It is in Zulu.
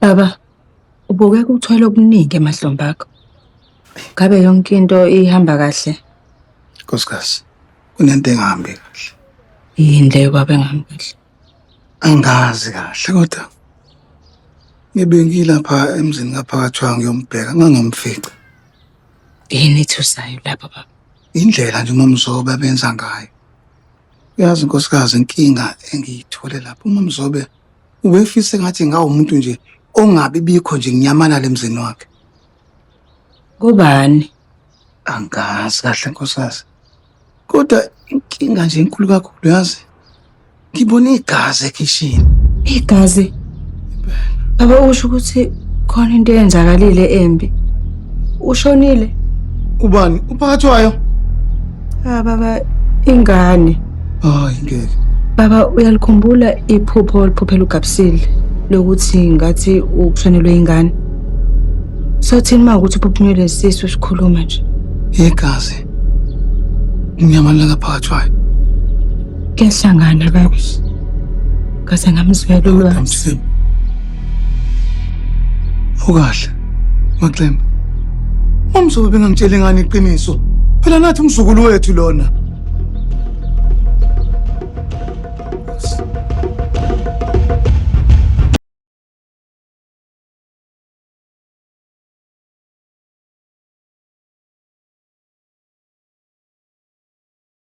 Baba, ubukeka uthwele okuningi emahlombe akho. Ngabe yonke into ihamba kahle? Nkosikazi, kunento engahambi kahle. Yini leyo baba engahambi kahle? Angazi kahle kodwa ngibe ngilapha emzini kaphakathi ngiyombheka ngangamfica. Yini ethusayo lapha baba? Indlela nje uMamzobe abenza ngayo. Uyazi nkosikazi inkinga engiyithole lapha uMamzobe ubefise ngathi ngawumuntu nje ongabi bikho nje nginyamalala emzini wakhe. Kubani? Angazi kahle nkosikazi. Kodwa inkinga nje enkulu kakhulu yazi. Ngibona igazi ekhishini. Igazi. Baba usho ukuthi khona into eyenzakalile embi. Ushonile. Ubani? Uphakathi wayo? Ah baba ingane. Hayi ngeke. Baba uyalikhumbula iphupho oliphuphela uGabsile lokuthi ngathi ukushonelwe ingane. Sothini uma ukuthi uphuphunyelwe isisu sikhuluma nje. Igazi. Umnyama lakaphakathi wayo. Kuyahlangana baba. Ngaze ngamzwela ulwazi. Msimu. Ukahle. Maxembe. Umzobe bengangitsheli ngani iqiniso. Phela nathi umzukulu wethu lona.